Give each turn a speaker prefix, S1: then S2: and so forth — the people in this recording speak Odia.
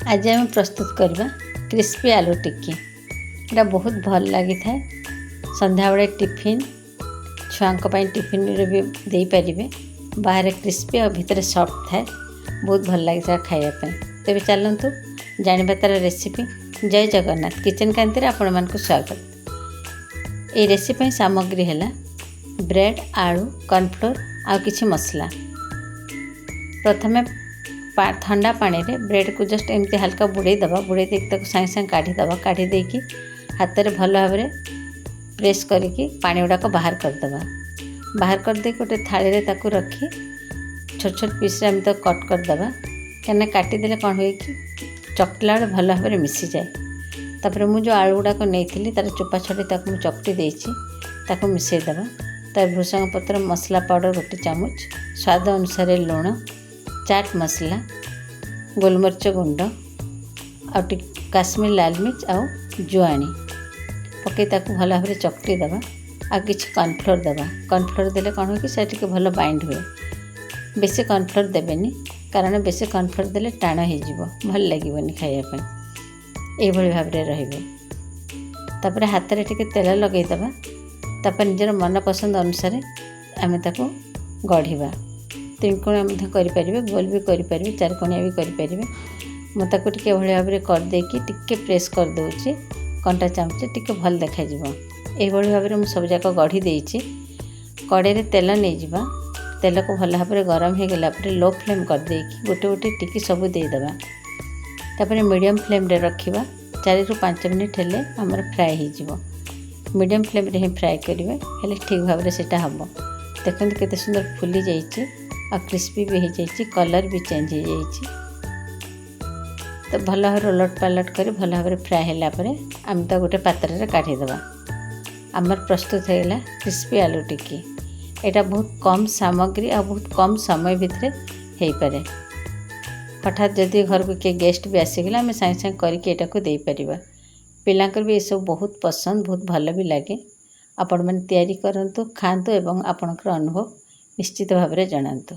S1: ଆଜି ଆମେ ପ୍ରସ୍ତୁତ କରିବା କ୍ରିସ୍ପି ଆଲୁ ଟିକ୍କି। ଏଇଟା ବହୁତ ଭଲ ଲାଗିଥାଏ। ସନ୍ଧ୍ୟାବେଳେ ଟିଫିନ୍, ଛୁଆଙ୍କ ପାଇଁ ଟିଫିନ୍ରେ ବି ଦେଇପାରିବେ। ବାହାରେ କ୍ରିସ୍ପି ଆଉ ଭିତରେ ସଫ୍ଟ ଥାଏ, ବହୁତ ଭଲ ଲାଗିଥାଏ ଖାଇବା ପାଇଁ। ତେବେ ଚାଲନ୍ତୁ ଜାଣିବା ତା'ର ରେସିପି। ଜୟ ଜଗନ୍ନାଥ, କିଚେନ୍ କାନ୍ତିରେ ଆପଣମାନଙ୍କୁ ସ୍ୱାଗତ। ଏଇ ରେସିପି ପାଇଁ ସାମଗ୍ରୀ ହେଲା ବ୍ରେଡ଼୍, ଆଳୁ, କର୍ଣ୍ଣଫ୍ଲୋର୍ ଆଉ କିଛି ମସଲା। ପ୍ରଥମେ ଥଣ୍ଡା ପାଣିରେ ବ୍ରେଡ଼୍କୁ ଜଷ୍ଟ ଏମିତି ହାଲକା ବୁଡ଼େଇ ଦେବା। ବୁଡ଼େଇ ଦେଇକି ତାକୁ ସାଙ୍ଗେ ସାଙ୍ଗେ କାଢ଼ିଦେବା। କାଢ଼ି ଦେଇକି ହାତରେ ଭଲ ଭାବରେ ପ୍ରେସ୍ କରିକି ପାଣି ଗୁଡ଼ାକ ବାହାର କରିଦେବା। ବାହାର କରିଦେଇକି ଗୋଟେ ଥାଳିରେ ତାକୁ ରଖି ଛୋଟ ଛୋଟ ପିସ୍ରେ ଆମେ ତାକୁ କଟ୍ କରିଦେବା। କାହିଁକିନା କାଟିଦେଲେ କ'ଣ ହୁଏ କି ଚକଟିଲା ବେଳେ ଭଲ ଭାବରେ ମିଶିଯାଏ। ତାପରେ ମୁଁ ଯେଉଁ ଆଳୁ ଗୁଡ଼ାକ ନେଇଥିଲି, ତା'ର ଚୋପା ଛଡ଼େଇ ତାକୁ ମୁଁ ଚକଟି ଦେଇଛି, ତାକୁ ମିଶାଇ ଦେବା। ତାର ଭୃଷଙ୍ଗ ପତ୍ର, ମସଲା ପାଉଡ଼ର 1 ଚାମଚ, ସ୍ୱାଦ ଅନୁସାରେ ଲୁଣ, ଚାଟ୍ ମସଲା, ଗୋଲମରିଚ ଗୁଣ୍ଡ ଆଉ ଟିକେ କାଶ୍ମୀର ଲାଲ ମିର୍ଚ ଆଉ ଜୁଆଣି ପକାଇ ତାକୁ ଭଲ ଭାବରେ ଚକଟି ଦେବା। ଆଉ କିଛି କର୍ଣ୍ଣଫ୍ଲୋର୍ ଦେବା। କର୍ଣ୍ଣଫ୍ଲୋର୍ ଦେଲେ କ'ଣ ହୁଏ କି ସେଟା ଟିକେ ଭଲ ବାଇଣ୍ଡ ହୁଏ। ବେଶୀ କର୍ଣ୍ଣଫ୍ଲୋର୍ ଦେବେନି, କାରଣ ବେଶୀ କର୍ଣ୍ଣଫ୍ଲୋର୍ ଦେଲେ ଟାଣ ହେଇଯିବ, ଭଲ ଲାଗିବନି ଖାଇବା ପାଇଁ। ଏଇଭଳି ଭାବରେ ରହିବ। ତାପରେ ହାତରେ ଟିକେ ତେଲ ଲଗାଇଦେବା। ତାପରେ ନିଜର ମନପସନ୍ଦ ଅନୁସାରେ ଆମେ ତାକୁ ଗଢ଼ିବା। ତ୍ରିକୋଣ ମଧ୍ୟ କରିପାରିବେ, ଗୋଲ ବି କରିପାରିବେ, ଚାରିକୋଣିଆ ବି କରିପାରିବେ। ମୁଁ ତାକୁ ଟିକେ ଏଭଳି ଭାବରେ କରିଦେଇକି ଟିକେ ପ୍ରେସ୍ କରିଦେଉଛି କଣ୍ଟା ଚାମଚ, ଟିକେ ଭଲ ଦେଖାଯିବ। ଏଇଭଳି ଭାବରେ ମୁଁ ସବୁଯାକ ଗଢ଼ି ଦେଇଛି। କଡ଼େଇରେ ତେଲ ନେଇଯିବା। ତେଲକୁ ଭଲ ଭାବରେ ଗରମ ହେଇଗଲା ପରେ ଲୋ ଫ୍ଲେମ୍ କରିଦେଇକି ଗୋଟେ ଗୋଟେ ଟିକି ସବୁ ଦେଇଦେବା। ତାପରେ ମିଡ଼ିୟମ୍ ଫ୍ଲେମ୍ରେ ରଖିବା। 4ରୁ 5 ମିନିଟ୍ ହେଲେ ଆମର ଫ୍ରାଏ ହେଇଯିବ। ମିଡ଼ିୟମ୍ ଫ୍ଲେମ୍ରେ ହିଁ ଫ୍ରାଏ କରିବେ, ହେଲେ ଠିକ୍ ଭାବରେ ସେଇଟା ହେବ। ଦେଖନ୍ତୁ, କେତେ ସୁନ୍ଦର ଫୁଲି ଯାଇଛି ଆଉ କ୍ରିସ୍ପି ବି ହେଇଯାଇଛି, କଲର୍ ବି ଚେଞ୍ଜ ହେଇଯାଇଛି। ତ ଭଲ ଭାବରେ ଓଲଟ ପାଲଟ କରି ଭଲ ଭାବରେ ଫ୍ରାଏ ହେଲା ପରେ ଆମେ ତାକୁ ଗୋଟେ ପାତ୍ରରେ କାଢ଼ିଦେବା। ଆମର ପ୍ରସ୍ତୁତ ହେଇଗଲା କ୍ରିସ୍ପି ଆଲୁ ଟିକ୍କି। ଏଇଟା ବହୁତ କମ୍ ସାମଗ୍ରୀ ଆଉ ବହୁତ କମ୍ ସମୟ ଭିତରେ ହେଇପାରେ। ହଠାତ୍ ଯଦି ଘରକୁ କିଏ ଗେଷ୍ଟ ବି ଆସିଗଲେ, ଆମେ ସାଙ୍ଗେ ସାଙ୍ଗେ କରିକି ଏଇଟାକୁ ଦେଇପାରିବା। ପିଲାଙ୍କର ବି ଏସବୁ ବହୁତ ପସନ୍ଦ, ବହୁତ ଭଲ ବି ଲାଗେ। ଆପଣମାନେ ତିଆରି କରନ୍ତୁ, ଖାଆନ୍ତୁ ଏବଂ ଆପଣଙ୍କର ଅନୁଭବ ନିଶ୍ଚିତ ଭାବରେ ଜଣାନ୍ତୁ।